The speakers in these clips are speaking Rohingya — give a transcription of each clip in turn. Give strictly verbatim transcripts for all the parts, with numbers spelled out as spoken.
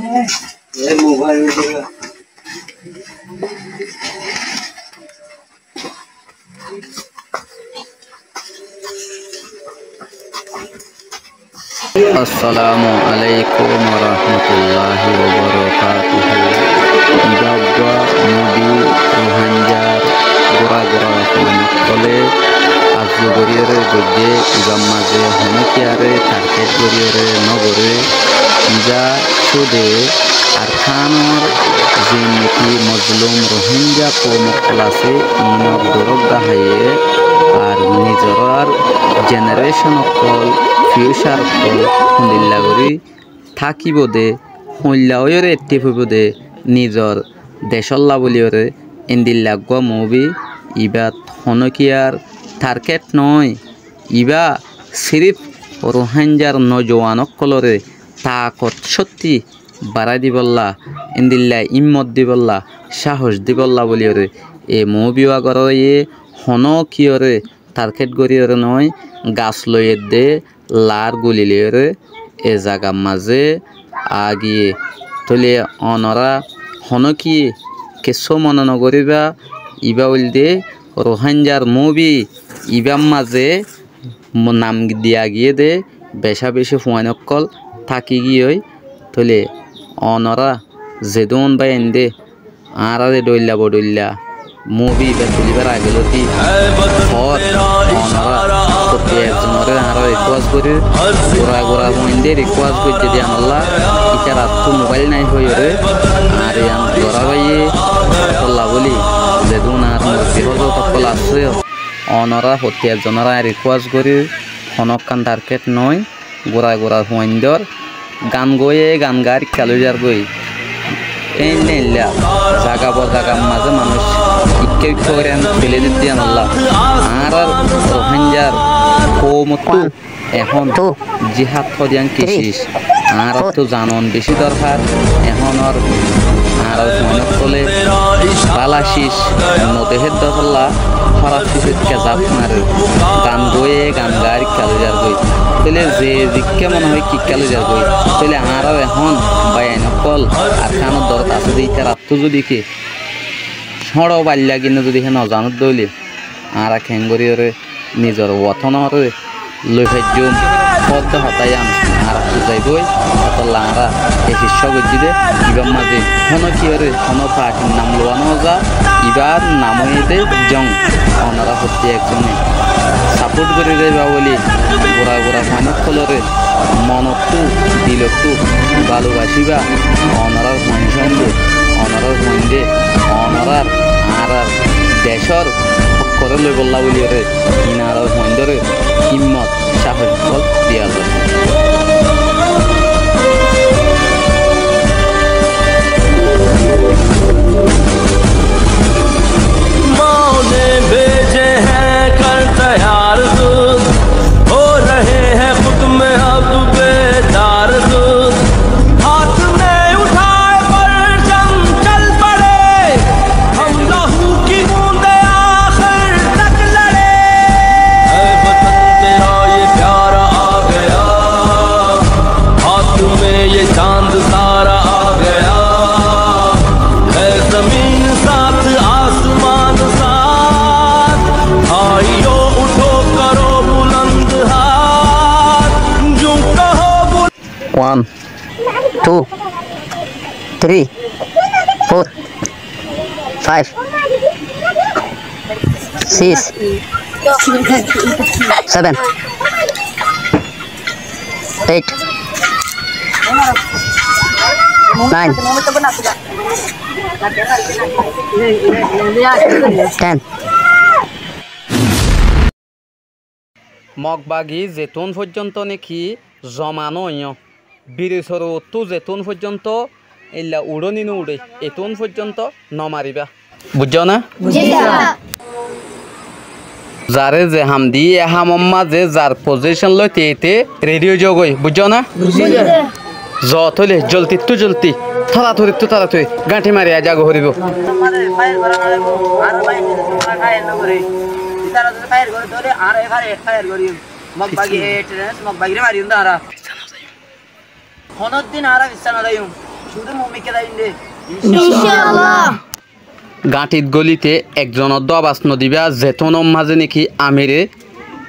Assalamu alaikum warahmatulláhi wabarakátuhu. Ibá uggúa mubi Ruháingar gura-gura fuain ókkole arzu goríyoré goijjé, ibár mazé honókiyaré target goríyoré nógoré. Ibá cúde Arkánor ziín niki mozlum Ruháinga koum ókkol asé, iínor dorok daháiye, ar nizorár jenerécon ókkol, fiucar ókkol hondilla gorí tákibo dé, hoilla óiyoré ettí foibo dé, nizor decólla bóliyoré endilla uggúa mubi. Ibát honókiyar target noói, ibá siríf Ruháingar nojuwan ókkolóre taakot cókti barái dibollá, endilla ímmot dibollá, cáhoc dibollá bóliyoré e mubi uwá gorá óiye. Honókiyoré target goríyoré noói, gas loi edde, laár guli loiyoré e zagar mazé agiye. Tóile onorá honókiyé kessú mone nogoríba, ibá óilde Ruháingar mubi, ibár mazé nam diya giyé dé becá-becí fuain ókkol táki giyói. Tóile onorá zedún báiyain dé añáráre dhoilla bodhoilla mubi ibá tulíbar age lóti hoór, onorá fottí ekzonoré añára rikúas gorír, gura-gura fuaindé rikúas goijjé dé yíanollá, ítarattú mobáil nái hoiyóre añár yían gorá báiye, ótolla bóli zedún añár murbí hózorot ókkol asé, onorá fottí ekzonoré aññí rikúas gorír, honókkan target noói, gura-gura fuaindór gan goóiye gan gaár ikká loi zargói. Héinna héinna zaga bor zagar mazé manúic ikká ikká gorí aní felé diyé dé yíanollá. Añárár Ruháingar koumottú ehón jihad hoó dé yían kicic. Añáráttu zanon bicí dorhar. Ehónor añárár fuain ókkolé bála cic nodehé dé tolla hóraf cicót kezaf marer. Gan goóiye gan gaár ikká loi zargói. Tóile ze zikká mone hoó ikká loi zargói. Tóile añárár ehón báiyain ókkol Arkánor dorot asé dé, ítarattú zodi ki cóñço bailla gín zodi hé nozanódde óile, añára keéngoríyoré nizor wotónoré loi faijjúm hoódde hotá yían añáráttu zaibói. Ótolla añára e ciccá goijjí dé, ibár mazé honókiyoré honó partir nam luwa nóza, ibár nam óiye dé Jong. Onorá fottí ekzone sapót gorí zaiba bóli gura-gura fuain ókkolóre monottú, dilottú balobacíba. Onorár fuain cóinde, onorár fuaindé, onorár añárár decór hókkoré loibollá bóliyoré, iín añárár fuaindóre hímmot, cáhoc ókkol diyá za. ماؤں نے بھیجے ہیں کر تیار دوست، ہو رہے ہیں خود میں اب بیدار دوست۔ ہاتھ میں اٹھائے پرچم چل پڑے، ہم لہو کی بوندیں آخر تک لڑے۔ اے وطن تیرا یہ پیارا آ گیا، ہاتھ میں یہ چاند تارا آ گیا۔ اے زمین ساتھ آسمان ساتھ، بھائیو اٹھو کرو بلند ہاتھ، یوں کہو بلند۔ One, two, three, four, five, six, seven, eight, nine, ten. Mog bagi zetún foijjonto neki zoma no óiyo, biri sorottú zetún foijjonto eilla uçóni no uçé, etún foijjonto no maribá. Buijjó né? Ji sir. Zaré ze ham diyé, e hamor mazé zar pozicon lói te te redi ói zogói, buijjó né? Buijjí sir. Zo tóile zoldittú zoldi, toratorittú toratori gáñthi mari aizagói foribó. Fire gorá no zaibo, añára fire no goré. Ítara zodi fire goré, tóile añára fire, fire gorí. Mog bagi e terrorist, Mog bagiré mariyum de añára. Honódin añára fissá no zaiyum. Incállah. Gañthit gólite ekzonor dóu abas nodibá, zetúnor mazé néki amire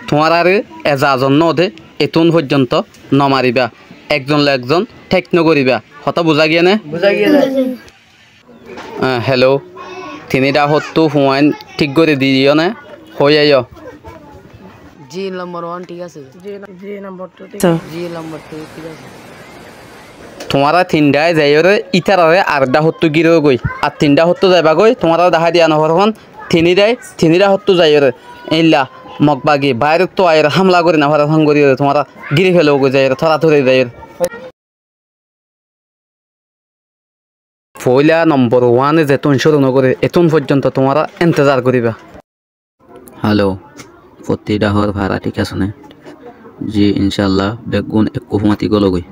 tuáñráre ezazot nóde, etún foijjonto nomaribá. Ekzon loi ekzon thék nógoríba. Hotá buzá giyé né? Buzá giyé. Hé, hello. Tinída hottú fuain thík gorí diyó né? Hoói aiyó. Ji, nombor one thík asé. Ji, ji, nombor two thík asé. Ji, nombor two thík asé. Tuáñra tindhái zaiyóre ítararé areddá hottú gíro goi. Ar tindhá hottú zaiba goi, tuáñra dahái diya noforé hon, tinídai, tinída hottú zaiyóre. Éilla Mog bagi baáirottú aiyóre hámla gorí nofaré hon goríyóre tuáñra gíri felo goi zaiyóre, tóratóri zaiyóre. Foóila nombor one zetún cúru nógoré, etún foijjonto tuáñra entezar goríba. Halo, fottí dháhor fara thík asé né? Ji, incállah, beggún ekkú fúañti gólogói.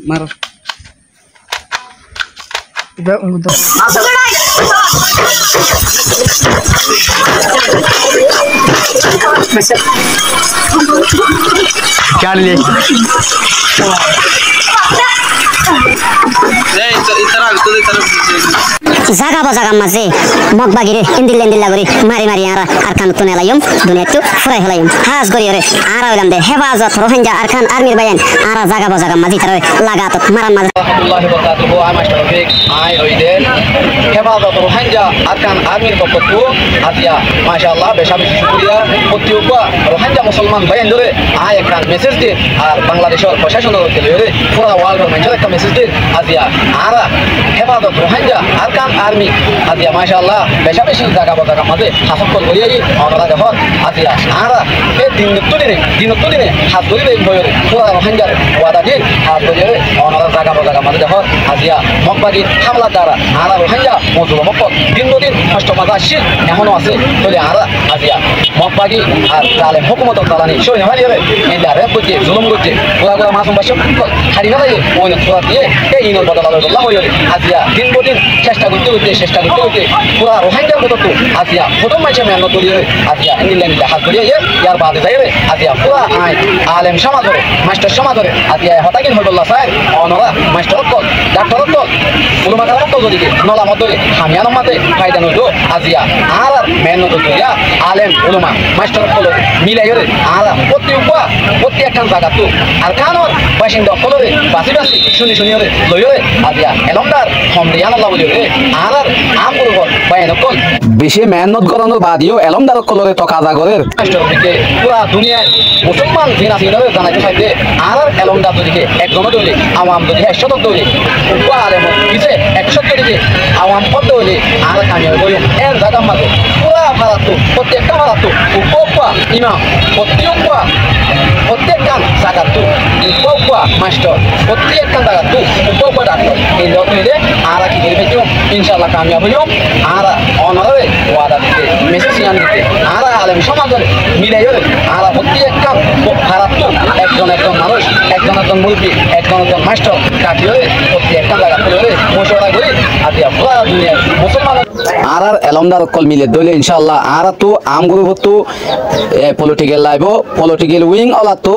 Maro. Kiyá nile? Zaga bozagar mazé Mog bagiré endilla endilla gorí mari mari añára Arkanottu nelaiyum, duniyaittú furai felaiyum. Hás goríyoré añára óilam de héfazot Rohingya Arkan Armyr báiyain, añára zaga bozagar mazé ítararé lagatot marar mazé. Warahmatullahi wabarakatuhu, añí mastor Rofik, añí óilde héfazot Rohingya Arkan Armyr fokkóttu aziya, macállah, becá beci cúkuriya. Fottí uggúa Rohingya musolman báiyaindóre añí ekkán mesej dir, ar Bangladecór focáconor loiyóre fura worldor maincóre ekkán mesej dir. Aziya añára héfazot Rohingya Arkan Army, aziya macállah, becá beci zaga bozagar mazé ham ókkol gorí aiyí, onorá dehór. Aziya añára e dinottú dine, dinottú dine ham gorí diyum hoiyóre fura Rohingyare wada dir, ham gorí aiyóre onorá zaga bozagar mazé dehór. Aziya Mog bagir hámlar duara añára Rohingya mozlum ókkol din bodin hostor mazé accíl, ehóno asé. Tóile añára aziya Mog bagi ar zalem hókumotor dalani sói no fariyóre, endilla rep goijjé, zulum goijjé, gura gura masum bacca ókkol hári no faiyé, oinot fúrai diyé, e inor bodola loibolla hoiyóre aziya din bodin cesta goitté goitté, cesta goitté goitté fura Rohingyar botottú aziya hodún maincé mehénnot goríyore aziya endilla endilla ham gorí aiyé. Yar bade zaiyóre aziya fura añí alem somazoré, mastor somazoré aziya e hotágin hoibolla sair, onorá mastor ókkol, daktor ókkol, ulama keram ókkol zodi ki nolamot dóile ham iyanor mazé faida noóibo. Aziya añárar mehénnotor zoriya alem, ulama, mastor ókkolore milaiyóre añára fottí uggúa, fottí ekkán zagattú Arkanor bacinda ókkolore basi basi, cúni cúniyóre loiyóre aziya elómdar hom de yíanolla buliyóre añárar aám gurufor báiyain ókkol beci mehénnot gorónor bade yó elómdar ókkolore tokaza gorér. Mastor Rofike fura duniyait musolman zin asé iínoré zanaitó saidde, añárar elómdar zodi ki ekzon ó de óile, awam zodi ki ekcót ó de óile, uggúa alemor fisé ekcót zodi ki awam ó de óile, añára kamiyab óiyum. Ér zagar mazé fura farattú, fottí ekkán farattú uggúa uggúa imam, fottí uggúa, fottí ekkán zagattú uggúa uggúa mastor, fottí ekkán zagattú uggúa uggúa daktor. Endilla óile añára ki gorí faijjum? Incállah kamiyab óiyum. Añára onoráre wada dite Message yián dite, añára alem somazore milaiyóre, añára fottí ekkán farattú ekzon ekzon manúic, ekzon ekzon murubbi, ekzon ekzon mastor, kaki óre, fottí ekkán zagat óre, mocuwara gorí, aijja fura duniyar musolman. Añárar elómdar ókkol mile dóile, incáalla, añárattú aám gurufottú, e, political laibo, political wing olattú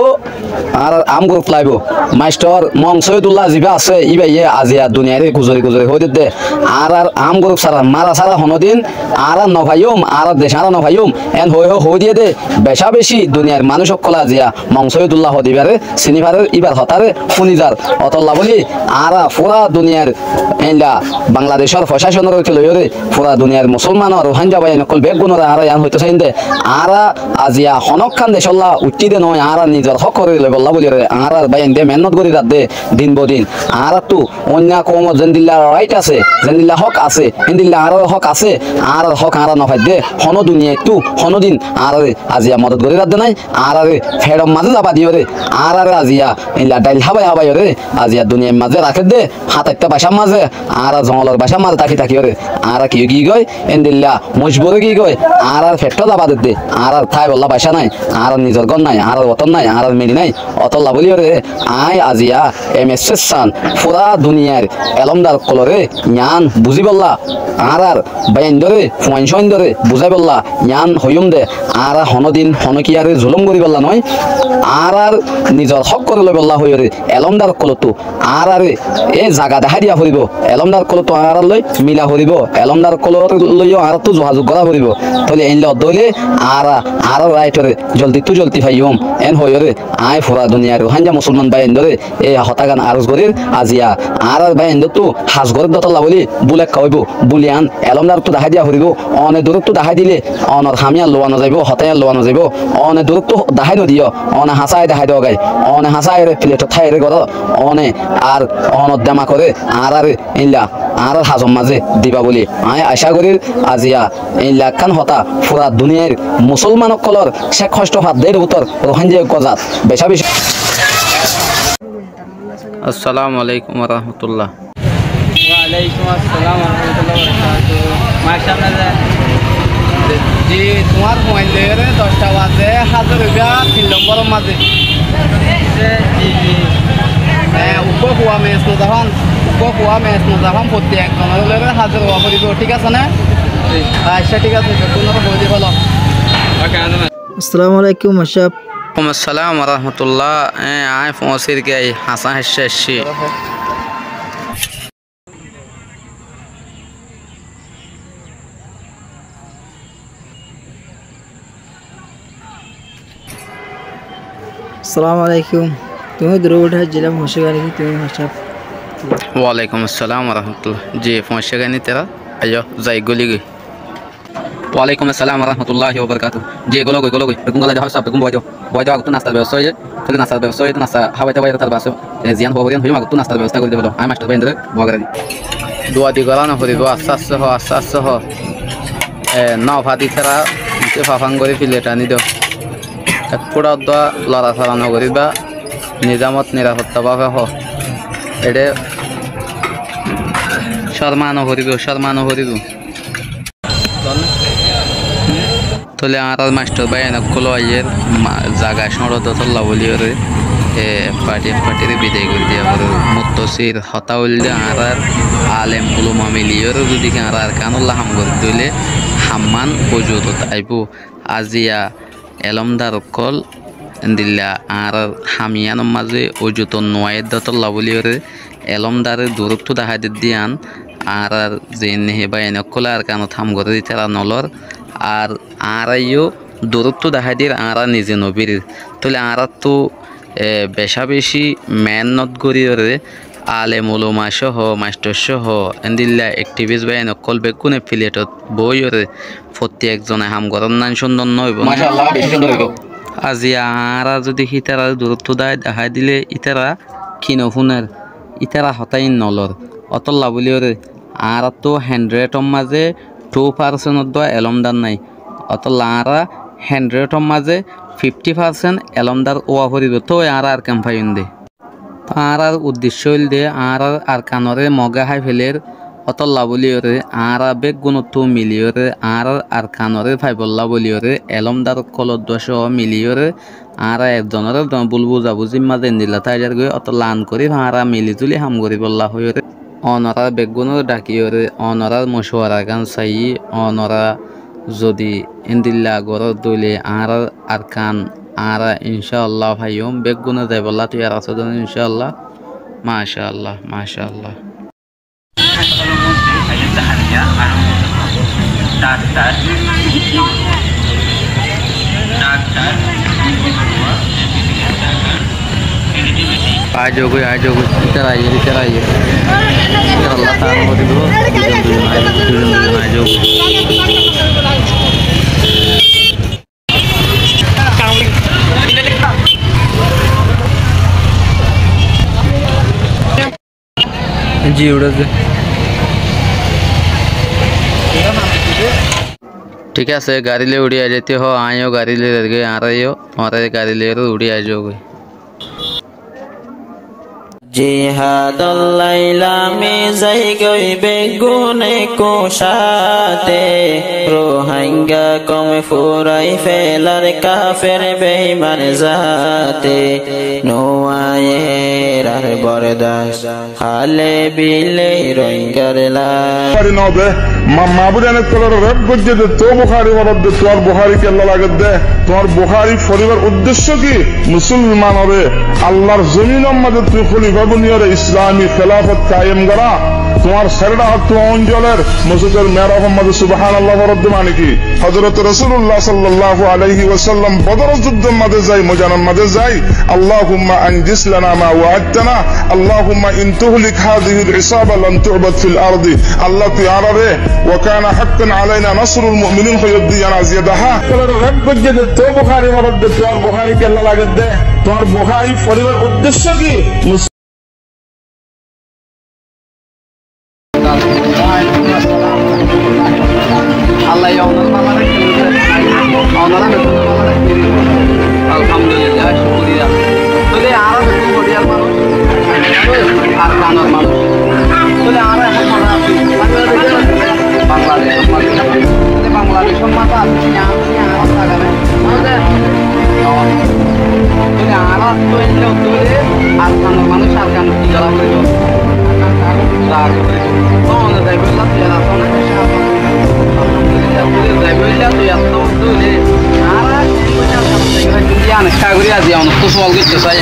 añárar aám guruf laibo. Mastor Mong Soidulla zibá asé, íbaye aijja duniyairé guzori guzori hoóidedde. Añárar aám guruf sára, mára sára honódin añára nofaiyúm, añárar dec añára nofaiyúm. Eén hoói hoói hoói diyé dé, becá becí duniyair manúic ókkole aijja Mong Soidulla hoó de íbaré siní farer, íbar hotáre fúni zar. Ótolla bóli añára fura duniyair eilla Bangladecór focáconor óite loiyóre fura duniyair musolman Ruáingga báiyain ókkol beggúnoré añára yián hoitó saiyum dé, añára aijja honókkan decólla uiththí de noói, añára nizor hók gorí loibolla bóliyoré añárar báiyain de meénnot gorí zadde din bodin. Añáráttu oinno koumor zendilla right asé, zendilla hók asé, héndilla añárar hók asé, añárar hók añára nofaidde, honó duniyaittú honódin añáráre aijja modot gorí zadde nái, añáráre feçor mazé zaba diyoré, añáráre aijja eilla dhail hábai hábaiyoré aijja duniyair mazé rakédde, háñtaitta bacár mazé, añára zongolor bacár mazé táki tákiyoré, añára kiyó ki goi, endilla mocbur ói ki goi, añárar feçó zaba dedde, añárar táibolla bacá nái, añárar nizor gór nái, añárar wotón nái, añárar mili nái. Ótolla bóliyoré aññí aijja em es es san fura duniyair elómdar ókkoloré yián buzíbolla, añárar báiyaindóre, fuain cúaindóre buzáibolla yián hoiyúm dé, añára honódin honókiyáre zulúm goríbolla noói, añárar nizor hók gorí loibolla hoiyóre elómdar ókkolóttu añáráre e zaga dahái diya foribó, elómdar ókkolóttu añárálloi mila foribó, elómdar ókkolór loiyó añáráttu zuhazuk gorá foribó. Tóile eilla oddóile añára añárar raitoré zoldittú zoldi faiyúm, eén hoiyóre aññí fura duniyair Ruáingga musolman báiyaindóre e hotágan aros gorír. Aijja añárar báiyaindóttu has gorédde ótolla bóli búl ekká óibou, búl yián elómdaróttu dahái diya foribóu. One duróttu dahái dilé onor ham yían luwa nozaibóu, hotá yían luwa nozaibóu. One duróttu dahái nodiyó, one hañsá aái dahái dogái, one hañsá aáiyeré filetot háiyoré goró, one ar onor demakoré añáráre éilla añárár hazor mazé diba bóli aññí acá gorír. Aijja éilla ekkán hotá, fura duniyair musólman ókkolór cék hoctó fadde ér bútor Ruháingga eggúa zat becá becí. Assalamu alaikum warahmatullah. Walaikum assalam warahmatullahi wabarakatuh. Mashallah. Ji, tuáñr fuain loiyóre doc ta bazé házir óiba tin lombóror mazé. Ji, ji. E, uggúa fua meec nozafán, uggúa fua meec nozafán, fottí ekzon loiyóre házir ówa foribóu, thík asé né? Ji. Accá, thík asé, beggúnoré hoói di félo. Oke, Assalamu alaikum, mastor sáb. Walaikum assalam warahmatullah. E, aññí foóñsir giyói, hañsá hañsá aiccí. Assalamu alaikum. Tuñí duro uthá jila, foóñsi giyói né ki tuñí, mastor sáb? Walaikum assalam warahmatullah. Ji, foóñsi giyói né tará? Aiyó, zai gúli goi. Walaikum assalam warahmatullahi wabarakatuh. Ji, gólogoi, gólogoi. Beggún gólai diyó, sab beggún boói diyó. Boói diyó, agottú nastar bebosta óiye. Tóile nastar bebosta óiye, nasta hábai tábai tar bade, e, ziyán hoó foriyé hoiyum, agottú nastar bebosta gorí diyó. Aññí mastor báiyaindóre dua gorí di. Dua di gorá noforibóu, asté asté hoó, asté asté hoó. E, nófadi tará, nicé fafán gorí filet aní diyó. Ek fúça uddúa lorasora nogoríba, nizamot nirafotta bábe hoó. Eçé córma noforibóu, córma noforibóu. Tóile añárár mastor báiyain ókkol aiyér, ma-, zaga cóñço dótolla bóliyoré, e, ek fathi ek fathiré bidai gorí diya foribóu. Muktasir hotá óilde, añárár alem ulama miliyóre zudi ki añára Arkanólla ham gorí dóile hammán ujutot aibóu. Aziya elómdar ókkol endilla añárár ham yíanor mazé ujutot nuaiyér dótolla bóliyoré elómdare duróttu dahái dedde yían, añárár ziín nehi báiyain ókkolé Arkanot ham goré ítara nolor, ar añára yó duróttu dahái dir, añára nize nobírir. Tóile añáráttu, e, becá becí meénnot goríyoré alem ulama cóho, mastor cóho, endilla ekthibis báiyain ókkol beggúne filetot boóiyoré fottí ekzone ham gorón nán cúndor nóoibou né? Macállah, bicí cúndor óibo. Aziya añára zudi hítararé duróttu dahái, dahái dile ítara ki nofúner, ítara hotá ín nolor. Ótolla bóliyoré añáráttu héndhrédor mazé thú farsent uddúa elómdar nái. Ótolla añára héndhrédor mazé fifthí farsent elómdar ówa foribóu, tói añára Arkan faiyúm dé. Añárár uddicco óilde añárár Arkanoré Mogé hái felér, Ótolla bóliyoré añára beggúnottú miliyóre añárár Arkanoré faibollá bóliyoré elómdar ókkolor dóco miliyóre añára ekzonor ekzon búl buzabuzir mazé endilla táizargói, ótolla ankorib añára milizúli ham goríbollá hoiyóre onorár beggúnoré dhakiyóre onorár mocuwaragán saiyí, onorá zodi endilla goró dóile añárár Arkan añára incáalla faiyúm, beggúne zaibollá toiyar asó dé né incáalla. Macáalla, macáalla. Aijogói, aijogói, ítara aiyér, ítara aiyér. Ítara Allah ta'ala mori dibo, duizon duizon aijogói, duizon duizon aijogói. Ji, uçé de. Thík asé, garí loi uçí aizaité hoó, aññí yó garí loi zairgói, añára yó, tuáñra garí loi uçí aizogói. Jihador lailami zaigói beggúne kucáte, Ruáingga koum furai felar kafer beiman zate, nuayer ar bordas hale bile Ruáinggar lái. Buhári no de, ma-, mabúin ókkol, rep goijjé de, to Buhári foródde, tuáñr Buhári kella lagedde, tuáñr Buhári foribar uddecco ki? Musolmanoré Allar zominor mazé tuñí kólifa buniyóre Islami kélafot kayem gorá, tuáñr sérda hát tuáñr ónjoler mosjidor meráfor mazé Subhánallah foródde mani ki? Hozorot Rosulullah sallallahu alaihi wasallam Bodor juddór mazé zai, moidanor mazé zai, اللهم أنجز لنا ما وعدتنا، اللهم إن تهلك هذه العصابة لن تعبد في الأرض. Allah, tui añáráre, وكان حقا علينا نصر المؤمنين hoiyódde yián aziya dahá. Ókkole rep goijjé de, to Buhári foródde, tuáñr Buhári kella lagedde, tuáñr Buhári foribar uddecco ki? Alhamdulillah, cúkuriya. Tóile añára beggún Bormar manúic, Arkanor manúic. Tóile añára ehón mazé así Bangladecór mazé. Tóile Bangladecór mazé así, yián, yián añára zaga nai. Tóile añára tó endilla óile Arkanor manúic Arkan ki zara gorí dibo? Zara gorí dibo. Tóile zaibolla toiyar asó né? Alhamdulillah, tóile zaibolla toiyar asó tóile añára yián ekká gorí aijja onottú sual goittó sai.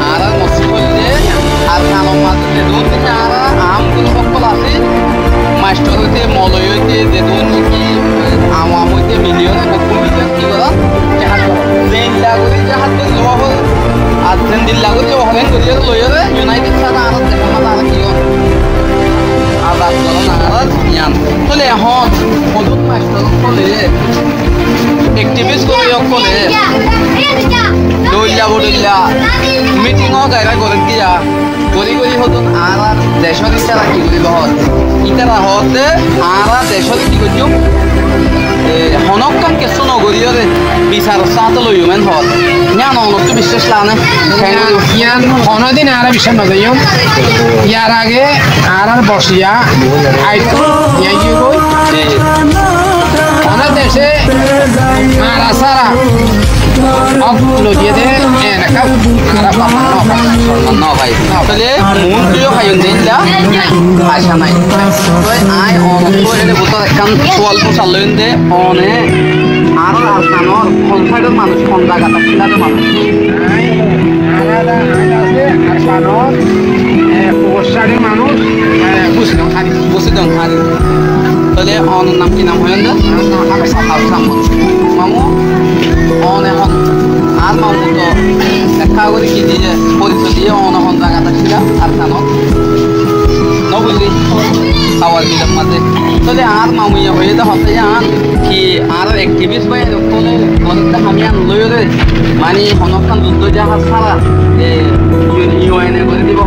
Añárar mosjid óilde Arkanor mazé zedún añára aam guruf ókkol así, mastor óite, moloi óite, zedún ki awam óite miliyóre beggún miliyóre ki goró? Jihad goró. Zendilla gorí jihad gorí lowa hoó, ar zendilla gorí lowa hoó, en gorí loiyóre united sára añárar decór mazé añára ki goró? Azad goró añárar yián. Tóile ehón hodún mastor ókkole, activist ókkole, dhoilla bodhoilla meeting wagaira gorédde, gorí gorí hodún añárar decór ítara ki goríbo hoódde? Ítara hoódde añára decór ki goijjum, e, honókkan kessú nogoríyoré bisaror sáñte loiyum en hoódde. Yián onottú biccác lage né? Keén goríbo? Yián honódin añára biccác nogoijjum. Yar age añárar bociya aitó, yián yó goi. Honó decé mara sára ók loiyé dé, enekká añára bafan no fai. Bafan no fai. Tóile muúntu yó faiyum dé endilla acá nai. Tói aññí onottú ére bútore ekkán sual fusar loiyum dé, one añárar Arkanor hon sáidor manúic, hon zagat accíla dé manúic? Aññí, añára, añára asé Arkanor, e, Kuwar sáidor manúic, e, Busidong Hári. Busidong Hári. Tóile onor nam ki nam hoiyón dé? Añár nam Háfes Ahmad. Mamu, one hon, añár mamu to ekká gorí ki diyé, forisoy diyé, one hon zagat accíla, Arkanot. No buzí, hawar dilor mazé. Tóile añár mamuye hoiyé dé hotá yián ki, añárar activist bái ókkole gorédde ham yián loiyóre, mani honókkan zuddó jahaz sára, e, U N, U N e gorí dibo.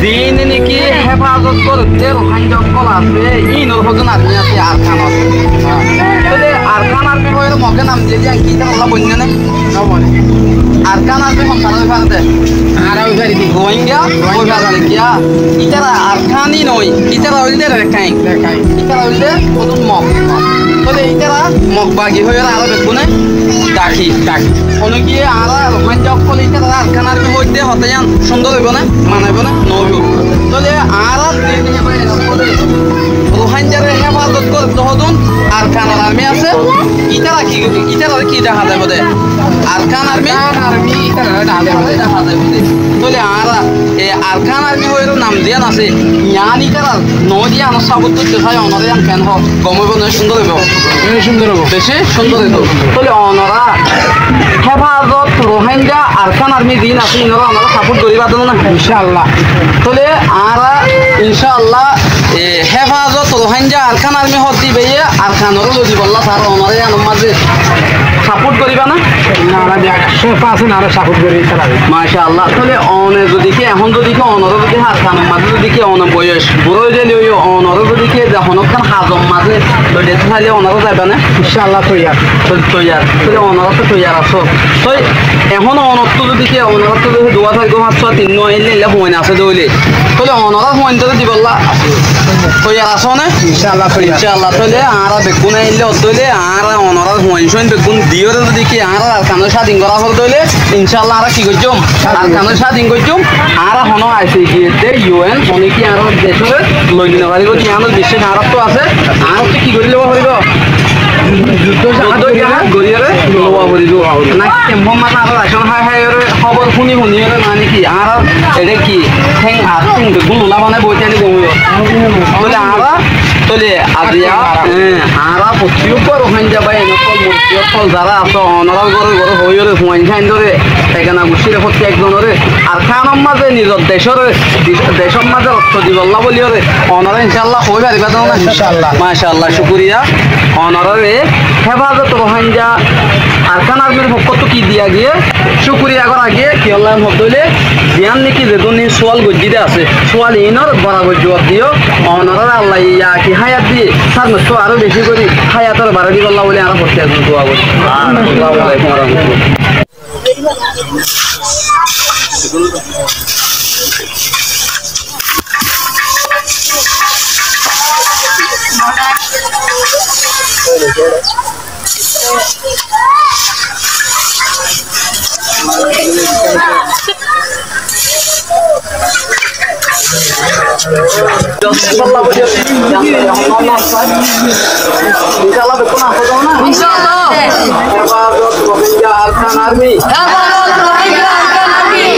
ziín niki héfazot goré de Ruáingga ókkol asé, íinor hodún armi asé Arkanor. Tóile Arkan armi hoiyóre Moge nam diyé de, ki ítarallá boinná né? Arkan armi hon tará ói fare de? Añára ói fari de. Ruáingga ói fare de. Kiyá? Ítara Arkani no, ítara óilde Rekáin. Rekáin. Ítara óilde hodún Mog. Tóile ítara Mog bagi hoiyóre añára beggúne daki. Daki. Honó ki añára Ruáingga ókkole ítararé Arkan armi hoóidde hotá yían cúndor óibo né? Mana óibo né? No óibo. Tóile añára Ruáinggaré héfazot goré de hodún Arkanor armi asé, ítara ki, ítararé ki dehá zaibo de? Arkan armi. Arkan armi ítararé dehá zaibo de. Dehá zaibo de. Tóile añára e Arkan armi hoiyóre nam ziyán asé, yián ítarar no de, yiánor sabut goitté sai, onorá yián keén hoó? Gom óibo né cúndor óibo? Beci cúndor óibo. Beci cúndor óibo. Tóile onorá héfazot Ruáingga Arkan armi ziín asé, inoré onorá sapót goríba de né? Incáalla. Tóile añára incáalla, e, héfazot Ruáingga Arkan armi hoódde íbayé Arkanoré loi dibollá saár, onorá yíanor mazé sapót goríba né? Añára de héfazot asé, añára sapót gorí ítararé. Macáalla. Tóile one zodi ki, ehón zodi ki onoré zodi Arkanor mazé zodi ki one boyos burá ói zailé óiyo, onoré zodi ki de honókkán hazor mazé loi zaito sailé onorá zaiba né? Incáalla toiyar. Tó-, toiyar. Tóile onorá tó toiyar asó. Tói ehón onottú zodi ki, onoráttu zodi duwá sair gó, fañs suwá tin gó ailé, ailé fuain asé de óile, tóile onorár fuaintoré dibollá toiyar asó né? Incáalla toiyar. Incáalla. Tóile añára beggún ailé, óile añára onorár fuain suain beggún diyóre zodi ki añára Arkanor cádin gorá foré de óile, incáalla añára ki goijjúm? Arkanor cádin goijjúm. Añára honó aicé giyé de, yu en, honó ki añárar decóre loi no faribó de, añárar biccác añáráttu asé, añáráttu ki gorí lowa foribó? Juddó jihad goríyore lowa foribó. Naki kemfor mazé añára racón hái háiyore, hóbor fúni fúniyore, mane ki, añárar eçé ki, théng ar théng beggún lula banai boói táile gom óibo. Tóile añára, tóile aziya, e, añára fottí uggwá Ruáingga bái ókkol, murubbi ókkol zará asó, onorár góre góre hoiyóre, fuain sáindoré, egana guccíre, fottí ekzonoré, Arkanor mazé nizor decóre, decór mazé rokto dibollá bóliyore, onorá incáalla hoói faribá de né? Incáalla. Macáalla, cúkuriya. Onoráre héfazot Ruáingga Arkan armir fokkóttu ki diya giyé, cúkuriya gorá giyé, kiyólla hoódde óile, ziyán niki zedún súal goijjí de asé, súal iínor boraboir zuab diyó, onoráre Allaye yaki háyat diyé, sár nottú aró bicí gorí háyator barái dibollá bóli añára fottí ekzon dua gorí. Assalamu alaikum wa rahmatullah. Incálla. Héfazot Ruáingga Arkan Armi. Héfazot Ruáingga Arkan Armi.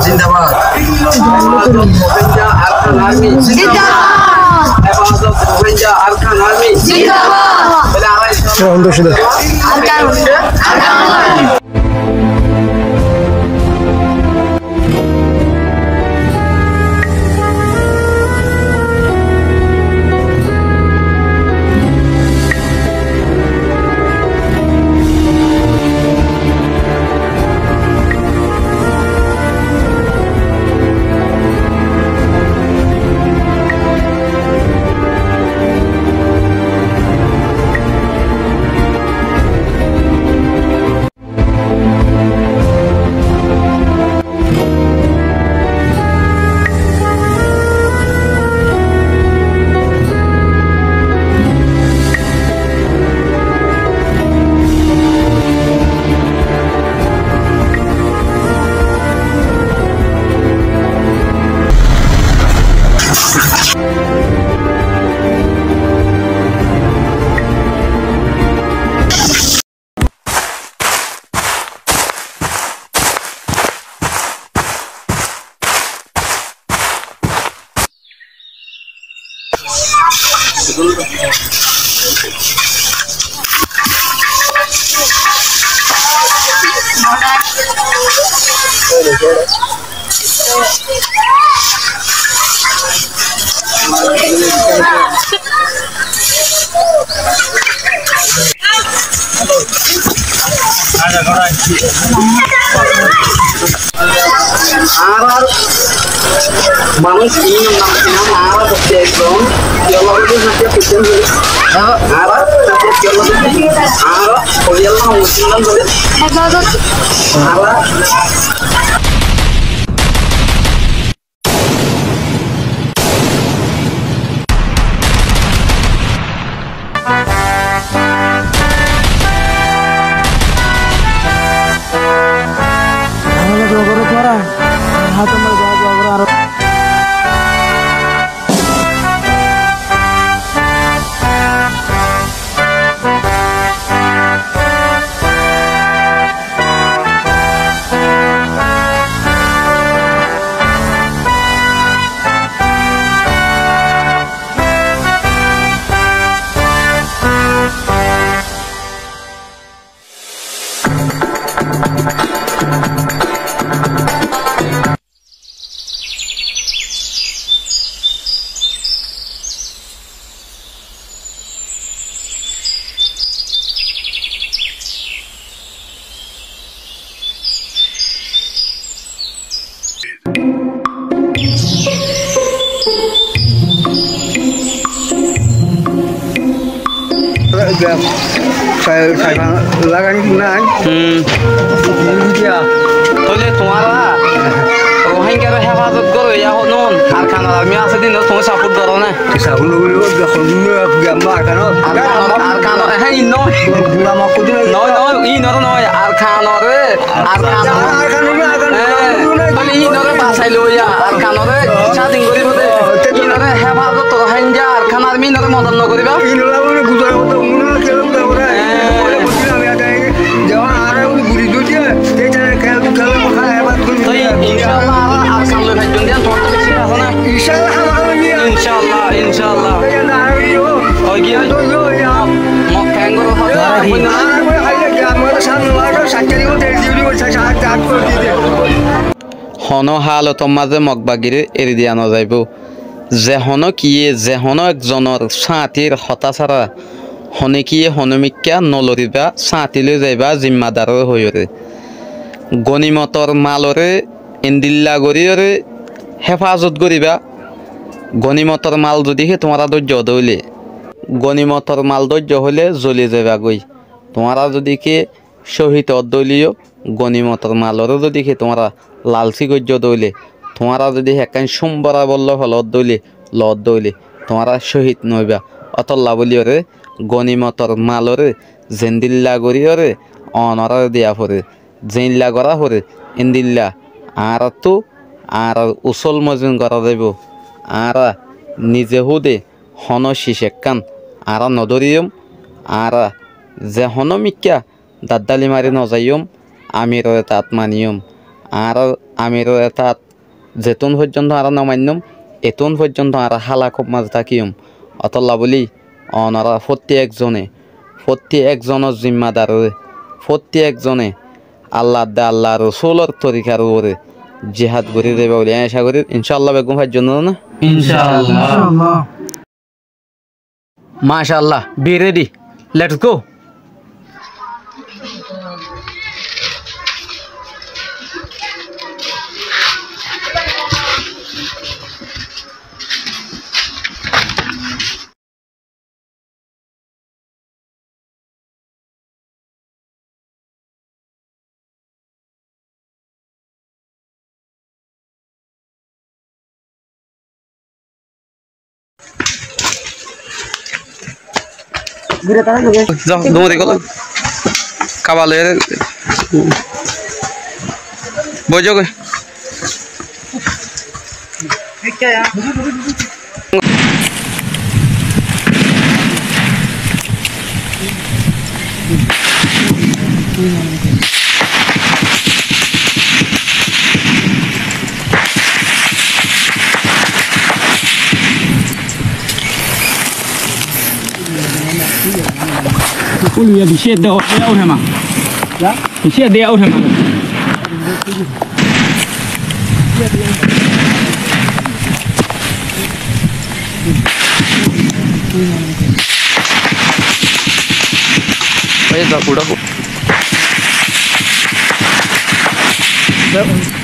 Zindabad. Héfazot Ruáingga Arkan Armi. Zindabad. Héfazot Ruáingga Arkan Armi. Zindabad. Arkan Armi. Añárar manúic iín nam sinam, añára fottí ekzon, ki olla buli fottí ekzon buli. Añára fottí ekzon buli. Añára fottí ekzon buli. Añára Sai, sai, lagan nai. Hmm. India. Tóile tuáñra Rohingyare hefazot goró, ya honó, Arkanor army asé de, tuáñra support goró né? Support goró, Arkanor, Arkanor, hé, no. No, no, inore no, Arkanore. Arkanore, Arkanore, eh, tóile híinore basai loiya, Arkanore sádin goríbo de. Híinore hefazot Rohingya, Arkan army híinore modot no goríba. Toi, inshallah, añára Arkan loi faijjum de, tuáñr to beci asé na? Inshallah, inshallah. Oi giyói. Mok kengóri hoó? Honó hálotor mazé Mok bagiré eri diya no zaibóu. Ze honókiyé ze honó ekzonor sáañtir hotá sára honókiyé honómikká no loribá, sáañti loi zaibá, zimmadaroré hoiyóre. Gonimotor maloré endilla goríyoré héfazot goríba. Gonimotor mal zodi ké tuáñra dóijjo dé óile, gonimotor mal dóijjo hoilé zoli zaibagói. Tuáñra zodi ké cóhid ódde óile yó, gonimotor maloré zodi ké tuáñra lalsí goijjó dé óile, tuáñra zodi ekkán cúm borabollá felódde óile, loódde óile, tuáñra cóhid noóiba. Ótolla bóliyoré gonimotor maloré zendilla goríyoré onoráre diya foré, zeilla gorá foré, endilla añáráttu añárar usól mozin gorá zaibou. Añára nize húde honó cic ekkán añára nodóriyoum, añára ze honómikká daddali mari nozaiyum, amiror etaat maniyum. Añára amiror etaat zetún foijjonto añára nomainnum, etún foijjonto añára hálakot mazé tákiyum. Ótolla bóli, onorá fottí ekzone, fottí ekzonor zimmadaroré, fottí ekzone Allar de Allar Rosúlor torikar uore jihad gorí zaiba bóli añí acá gorír. Incáallah, beggún faijjó né? Incáallah. Macállah, be ready. Let's go. Zo, dóri golo. Kabale. Boijo goi. Ulu ya bishiyar de ya uthema. Ya? Bishiyar de ya uthema. Oye, da, uda. Allahu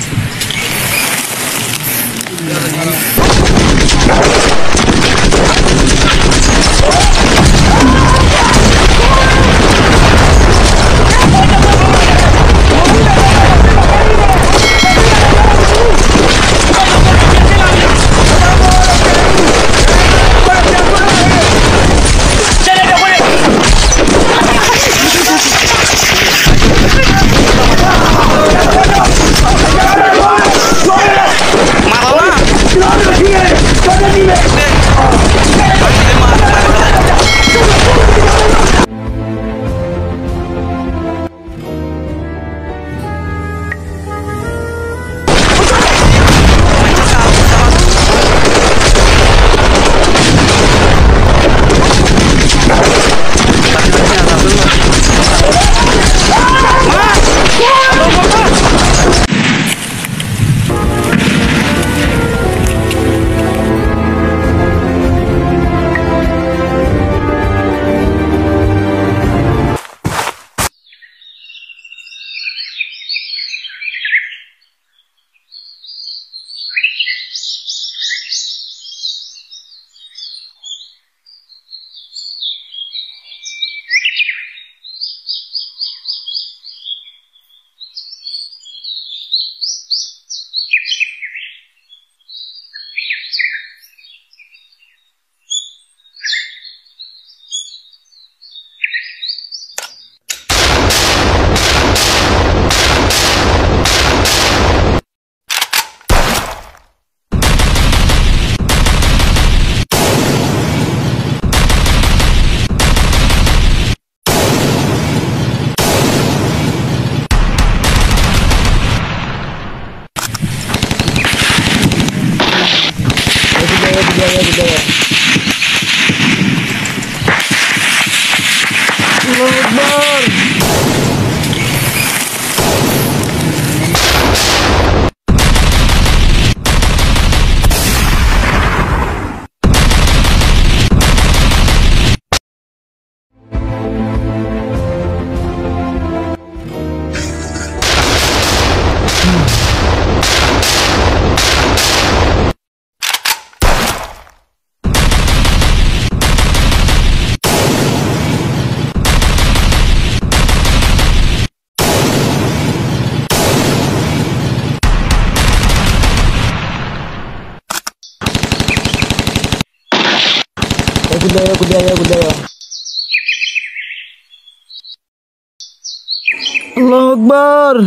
Akbar.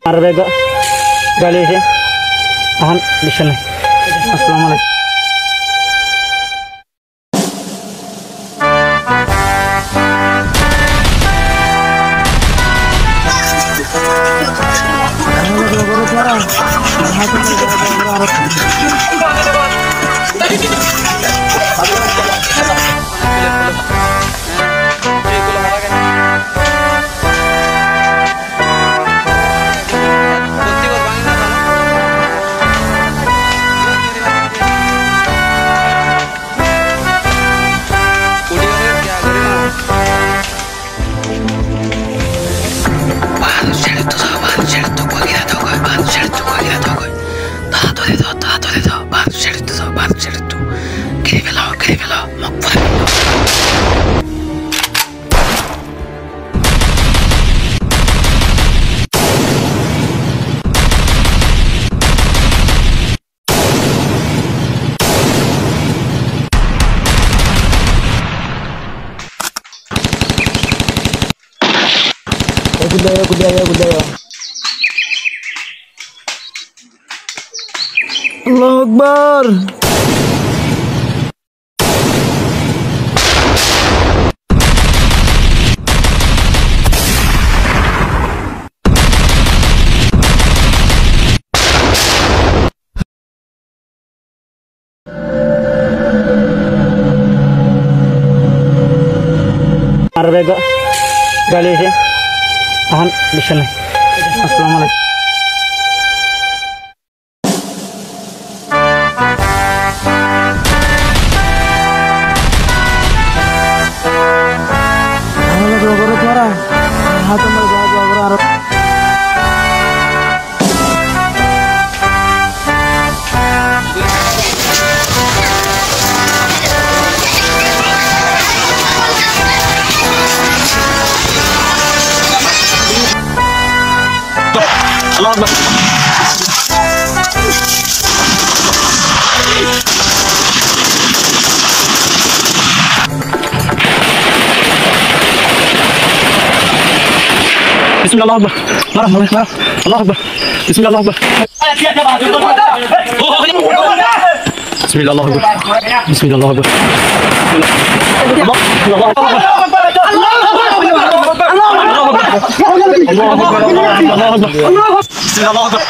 Ar bego gali se. Ahan, bisa nih. Assalamualaikum. Báñt uçári dó, báñt uçári dó, koi giyé dó, báñt uçári dó, koi giyé dó, koi. Taratari dó, taratari dó, báñt uçári dó, báñt uçári dó. Gíri félo, gíri félo, mok fúrai félo. Allahu Akbar. Ar bego gali se. Ehón biccác nái. Assalamu alaikum. Allahu Akbar. Bismillah, Allahu Akbar. Mara, mara, mara. Allahu Akbar. Bismillah, Allahu Akbar. Bismillah, Allahu Akbar. Bismillah, Allahu Akbar. Allahu Akbar. Allahu Akbar. Allahu Akbar. Allahu Akbar.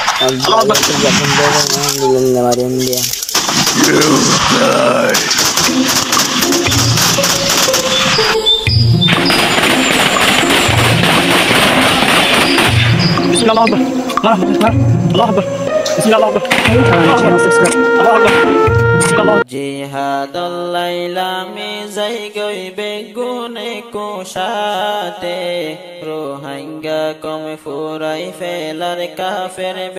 Bismillah, Allahu Akbar. Mara, mara. Allahu Akbar. Bismillah, Allahu Akbar. Allahu Akbar. Bismillah, Allahu Akbar. Jihador lailami zaigoi beggune kucáte, Rohingya koum furai felar kafer